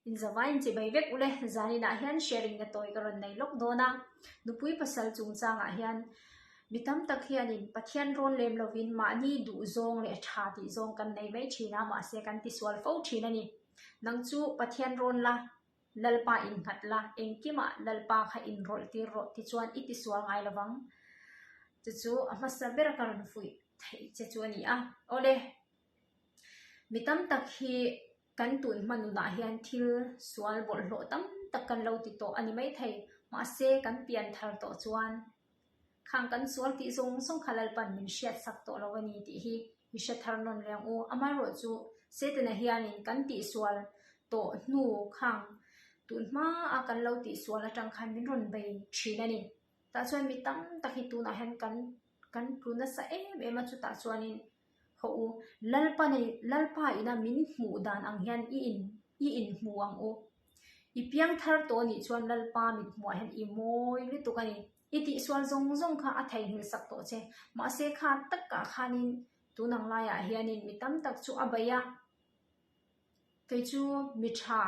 Inzavain chibai vek ule, zaninah hian sharing na tawi ka rawn nei lawk dawn a. Nupui pasal chungchangah hian mi tam tak hianin Pathian rawn lem lovin mahni duh zawng leh tha tih zawng kan nei mai thin a, mahse kan tisual fo thin a ni. Nang chu Pathian rawn la, Lalpa innghat la, engkimah Lalpa kha inrawlh tir rawh tichuan i tisual ngai lovang. Chu chu a hmasa ber ka rawn fuih theih che chu a ni a. Awle, mi tam tak hi Kan tun hma nunah hian thil sual bawlhhlawh tam tak kan lo ti tawh a ni maithei. Mahse, kan pian thar tawh chuan khang kan sual tih zawng zawng kha Lalpan min hriat sak tawh lo a ni tih hi i hre thar nawn reng u. Amaherawhchu, Setana hianin kan tihsual tawh hnu khang tun hmaa kan lo tihsual atang khan min rawn bei thin a ni. Tah chuan mi tam tak hi tunah hian kan kan tlu nasa em em a, chutah chuanin Haw u, Lalpa nei, Lalpa ina min hmuh dan ang hian i in, i inhmu ang u. I piang thar tawh anih chuan Lalpa mit hmuah hian i mawi lutuk a ni. I tihsual zawng zawng kha a theihnghilh sak tawh che. Mahse kha takah khanin tun ang laiah hianin mi tam tak chu a bei a. Kei chu mi tha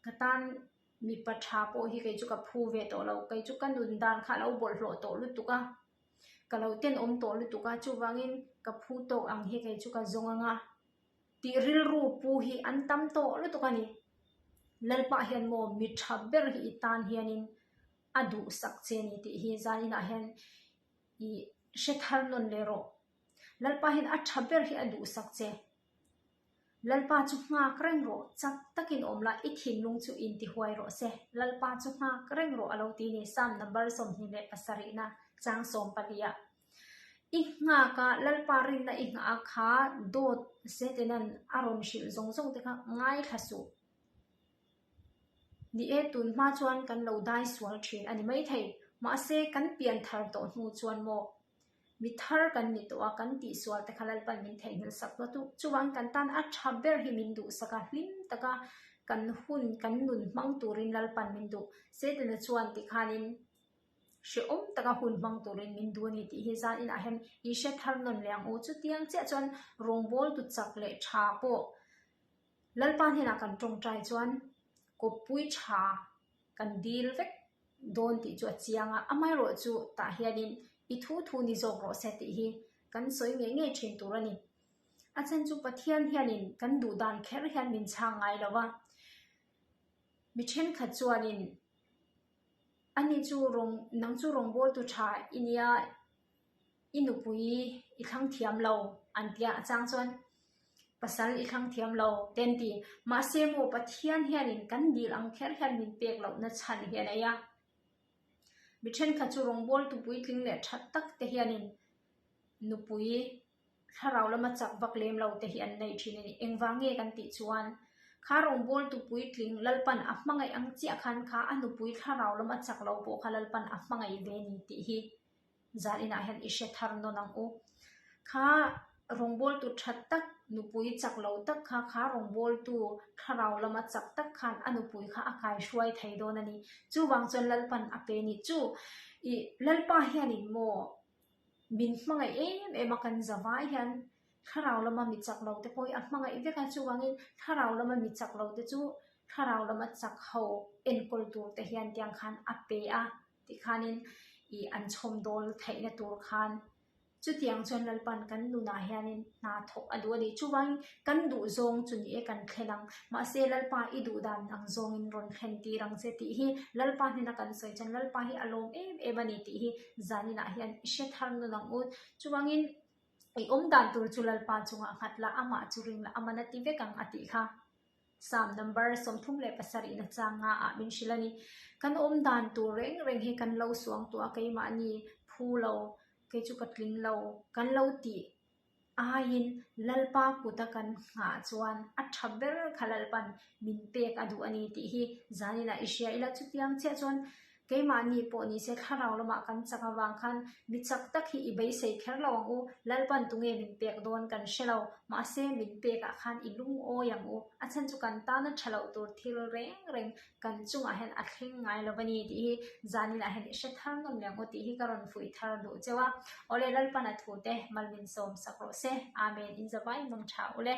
ka tan mipa tha pawh hi kei chu ka phu ve tawh lo. Kei chu ka nun dan kha a lo bawlhhlawh tawh lutuk a. Ka lo tenawm tawh lutuk a, chuvangin ka phu tawk ang hi kei chu ka zawng ang a tih rilru pu hi an tam tawh lutuk a ni. Lalpa hian maw mi tha ber hi i tan hianin a duhsak che ni tih hi zaninah hian i hre thar nawn leh rawh. Lalpa hian a tha ber hi a duhsak che. Lalpa chu nghak reng rawh, chak takin awm la, i thinlung chu intihuai rawh se. Lalpa chu nghak reng rawh a lo ti ni, Psalm number 27 na chang 14 ah. I nghak a, Lalpa rinna i nghah a kha dawt Setanan a rawn hrilh zawng zawng te kha ngaithla suh. Ni e, tun hma chuan kan lo dai sual thin a ni maithei. Mahse, kan pian thar tawh hnu chuan maw? Mi thar kan ni tawh a, kan tihsual te kha Lalpan min theihnghilh sak tawh tu. Chuvang kan tan a tha ber hi min duhsak a, hlim taka kan hun, kan nun hmang turin Lalpan min duh. Setana chuan tikhanin hrehawm taka hun hmang turin min duh a ni tih hi zan inah hian i hre thar nawn leh ang u. Chutiang chiah chuan rawngbawltu chak leh tha pawh Lalpa hnenah kan tawngtai chuan kawppui tha kan dil vek dawn tih chu a chiang a, amaherawh chu tah hianin i thu thu ni zawk rawh se tih hi kan sawi ngei ngei thin tur a ni. A chhan chu Pathian hianin kan duh dan kher hian min chhang ngai lo va, mi thenkhat chuanin ani chu rawng nang chu rawngbawltu tha i nia, I nupui i thlang thiam lo an tia a chang chuan pasal i thlang thiam lo te an ti. Mahse maw Pathian hianin kan dil ang kher hian min pek lohna chhan hi a nei a. Mi thenkhat chu rawngbawltu puitling leh that tak te hianin nupui thlarau lama chak vak lem lo te hi an nei thin a ni. Engvang nge kan tih chuan kha rawngbawltu puitling Lalpan a hmangaih ang chiah khan kha a nupui thlarau lama chak lo pawh kha Lalpan a hmangaih ve a ni tih hi Zan inah hian i hre thar nawn ang u. Kha rawngbawltu tha tak, nupui chak lo tak kha, kha rawngbawltu thlarau lama chak tak khan a nupui kha a kaihruai thei dawn a ni. Chuvang chuan Lalpan a pe ni. Chu i Lalpa hianin maw min hmangaih em em a kan zavai hian thlarau lama mi chak lo te pawh hi a hmangaih vek a. Chuvangin thlarau lama mi chak lo te chu thlarau lama chak ho enkawl tur te hian tiang khan a pe a. Tikhanin i an chhawmdawl theihna tur khan chutiang chuan Lalpan kan nunah hianin hna thawk a duh a ni. Chuvangin kan duh zawng chu ni e kan thlen ang. Mahse Lalpa i duh dan ang zawngin rawn thlen tir ang che tih hi Lalpa hnena kan sawi chuan Lalpa hi a lawm em em a ni tih hi zaninah hian i hre thar nun ang u. Chuvangin i awm dan tur chu Lalpa chungah nghat la, amah chu ring la, aman a ti vek ang a tih kha. Psalm number 37 na chang nga ah min hrilh a ni. Kan awm dan tur reng reng hi kan lo suang tawh a, keimahni phu lo, kei chu ka tling lo, kan lo tih aiin Lalpa kuta kan nghah chuan a tha ber kha Lalpan min pek a duh a ni tih hi zaninah i hria ila chutiang chiah chuan Keimahni pawh nise thlarau lamah kan chak avang khan mi chak tak hi i beisei kher lo ang u, Lalpan tunge min pek dawn kan hre lo, mahse min pekah khan i lungawi ang u, a chhan chu kan tana tha loh tur thil reng reng kan chungah hian a thleng ngai lo a ni tih hi zaninah hian i hre thar nawm leh ang u tih hi ka rawn fuih thar duh cheu a, awle Lalpan a thute mal min sawm sak rawh se, Amen, in zavai mang tha ule.